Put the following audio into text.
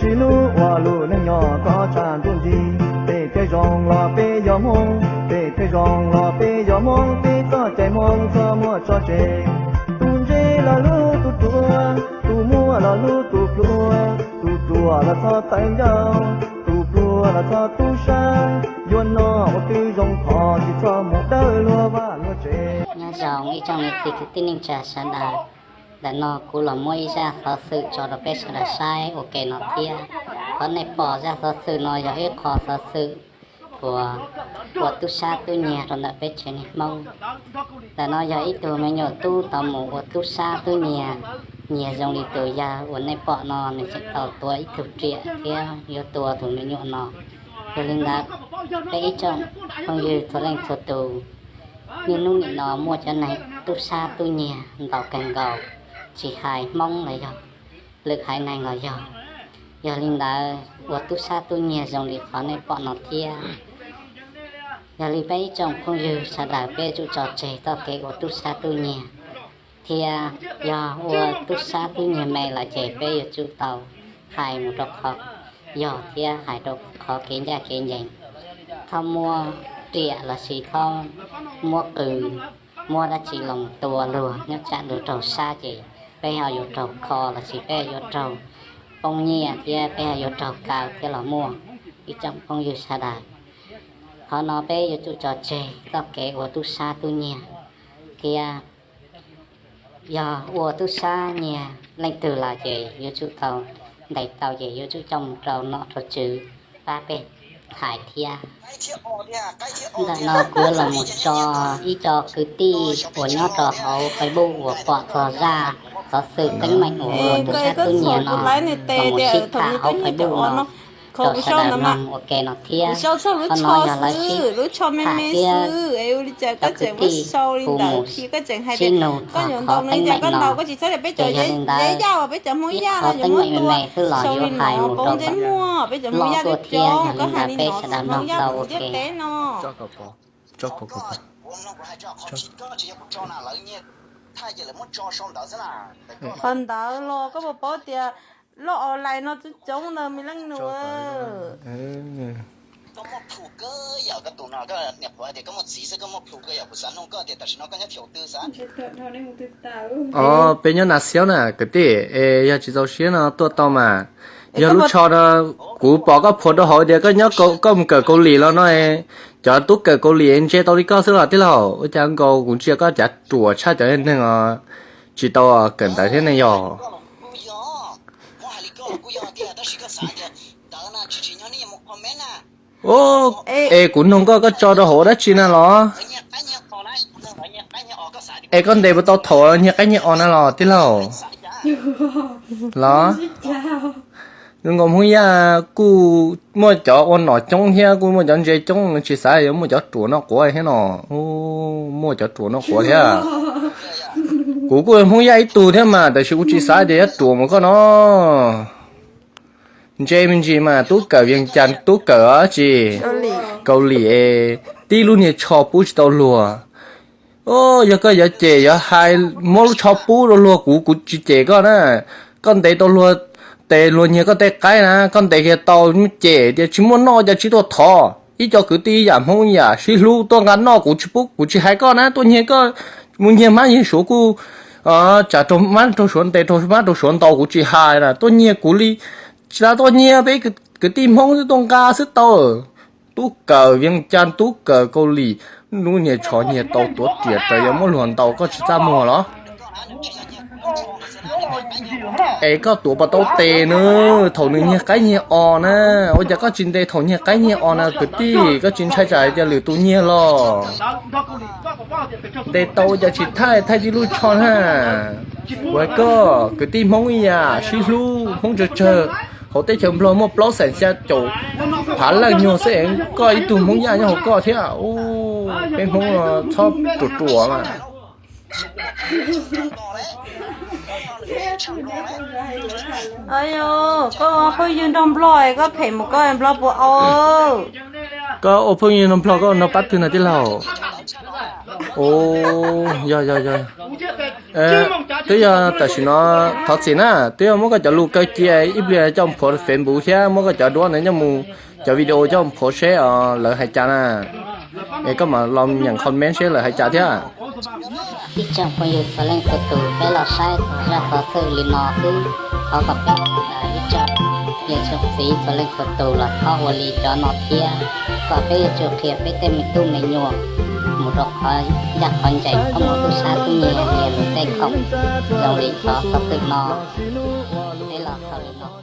Tsis hlub ua lub neej nyob kom tshav ntuj nti, peb thiaj zoo los peb yog Hmoob, peb thiaj zoo los peb yog Hmoob, peb txoj cai Hmoob txhob muab tso tseg. Tus ntse los hlub tus ruam, tus muaj los hlub tus pluag, tus ruam los txhob tawv ncauj, tus pluag los txhob tub sab, yuav noj ua twb zoo qhov tsis txhob mus dawb luag vaj luag tsev. Nyob zoo ib tsoom niam txiv kwv tij neej tsa sawv daws, ntawm no kuv los muab ib zaj xov xwm tso rau peb sawv daws saib ua ke no thiab. Qhov nej pom zaj xov xwm no yog ib qho xov xwm uas ua tub sab tub nyiag rau ntawm peb tsev neeg Hmoob. Ntawm no yog ib tug me nyuam tub tau mus ua tub sab tub nyiag, nyiag zoo li tus yawg uas nej pom no nws tseem tau tua ib tug riam thiab yuav tua tus me nyuam no. Yog li ntawd, peb ib tsoom phooj ywg txhua leej txhua tus, niaj hnub nim no muaj cov neeg tub sab tub nyiag ntau kawg nkaus, tsis hais Hmoob los yog lwm haiv neeg los yog. Yog li ntawd, ua tub sab tub nyiag zoo li qhov nej pom no thiab. Yog li peb ib tsoom phooj ywg sawv daws peb yuav tsum tso tseg txoj kev ua tub sab tub nyiag, thiab yog ua tub sab tub nyiag me los ces peb yuav tsum tau hais mus rau qhov yog thiab hais rau qhov kev ncaj kev ncees. Txhob muab riam los sis txhob muab qws, muab dab tsi los tua luag nyob tsam luag raug sab ces peb ho yuav raug kho los sis peb yuav raug poob nyiaj thiab peb ho yuav raug kaw thiab los muaj. Ib tsoom phooj ywg sawv daws, qhov no peb yuav tsum tso tseg txoj kev ua tub sab tub nyiag, thiab yog ua tub sab nyiag leej twg los ces yuav tsum tau ntes tau ces yuav tsum coj mus rau nom rau tswv pab peb hais thiab. Ntawm no kuv yuav los mus tso ib co kwv tij uas nyob rau hauv Facebook uas pom txog zaj xov xwm teeb meem uas ua tub sab tub nyiag no los mus sib tham hauv Facebook no rau sawv daws mloog ua ke no thiab. Qhov no yog lawv sib tham thiab cov kwv tij kuv mus sib nug txog qhov teeb meem no. Ces yog li ntawd, ib qhov teeb meem me me xwb los yuav hais mus rau kom loj tuaj thiab, yog li ntawd peb sawv daws mloog tau ua ke. Qhov ntawd los koj puas paub tias loj online no coob coob ntawd me leej nus. Peb nyob Nas Xiab na kwv tij, es yog tsis txaus siab no tuaj tau mas. Yog lub tsho no, kuv pom koj phua rau hauv tias koj nyob, koj mus kawm Kaus Lim los no, cov tub kawm Kaus Lim ntse tau li koj xwb los tij laug. Ua cas nkaus kuv ntsia koj cav ruam tshaj cov neeg tsis tau kawm ntawv thiab ne yog? Es kuv nug koj, koj tso rau hauv dab tsi na los? Es koj ntes puas tau thaum nyiag qaib nyiag os na los tij laug? Los zoo nkaus Hmoob Yaj kuj muaj cov ua nom coob thiab kuj muaj cov ntse coob, tsis xav yuav muaj cov ruam noj quav thiab no. Muaj cov ruam noj quav thiab. Kuv kuj Hmoob Yaj ib tug thiab mas, tab sis kuv tsis xav tias yuav ruam mus koj no. Ntse me ntsis mas tub kawm Vias Cas tub kawm dab tsi? Kaus Lim, tib lub niag tsho pub tsis tau luag. Yog koj yuav cem yuav hais, muab lub tsho pub rau luag, kuv kuv tsis cem koj na. Koj ntes tau luag, tes luag nyiag koj tej qaib na, koj ntes kiag tau, cem tias tsis muaj noj cas tsis tuaj thov. Ib co kwv tij ib yam Hmoob ib yam sib hlub tuaj nqa noj, kuv tsis pub, kuv tsis hais koj na, tuaj nyiag koj, mus nyiag hmab nyiag suav kuj tsam raug hmab raug suav ntes, raug hmab raug suav ntaus kuv tsis hais na, tuaj nyiag kuv li, tsis tas tuaj nyiag peb kwv tij Hmoob xwb, tuaj nqa xwb tau. Tub kawm Vias Cas tub kawm Kaus Lim, lub niag tsho nyiag tau tuav riam raws yuav muab luag ntaus koj tsis txaj muag los? Es koj tuav puas tau tes na, thaum nws nyiag qaib nyiag os na, ua cas koj tsis ntes thaum nyiag qaib nyiag os na kwv tij, koj tsis ntshai tsam hais tias lwm tus nyiag los? Ntes tau ua cas tsis thaij, thaij tib lub tsho na. Ua koj kwv tij Hmoob ib yam sib hlub, Hmoob tsawg tsawg hauv teb chaws Nplog muaj plaub xeem xya caum phav leej nyuag xwb, koj ib tug Hmoob Yaj nyob hauv koj thiab. Peb Hmoob txhob ruam ruam mas. Koj phooj ywg nrog Nplog, koj phem mus koj Nplog puas au? Koj ua phooj ywg nrog Nplog, koj nrog pab twg na tij laug? Yog yog yog. Twb yog tam sim no, thov txim na, twb yog muab koj cov lus kaw cia ib pliag coj mus phuav Facebook thiab muab koj cov duab ntawd coj mus, cov video coj mus phuav seb os lawv hais cas na. Es koj mam los nyeem comment seb lawv hais cas thiab. Ib tsoom phooj ywg txhua leej txhua tus, peb los saib zaj xov xwm li no xwb, thov kom peb ib tsoom niam tsoom txiv txhua leej txhua tus los thov ua li cov no thiab, kom peb yuav tsum qhia peb tej me tub me nyuam mus rau qhov ncaj qhov ncees, txhob mus tub sab tub nyiag nyiag luag tej khoom zoo li cov xov xwm no. Peb los xaus li no.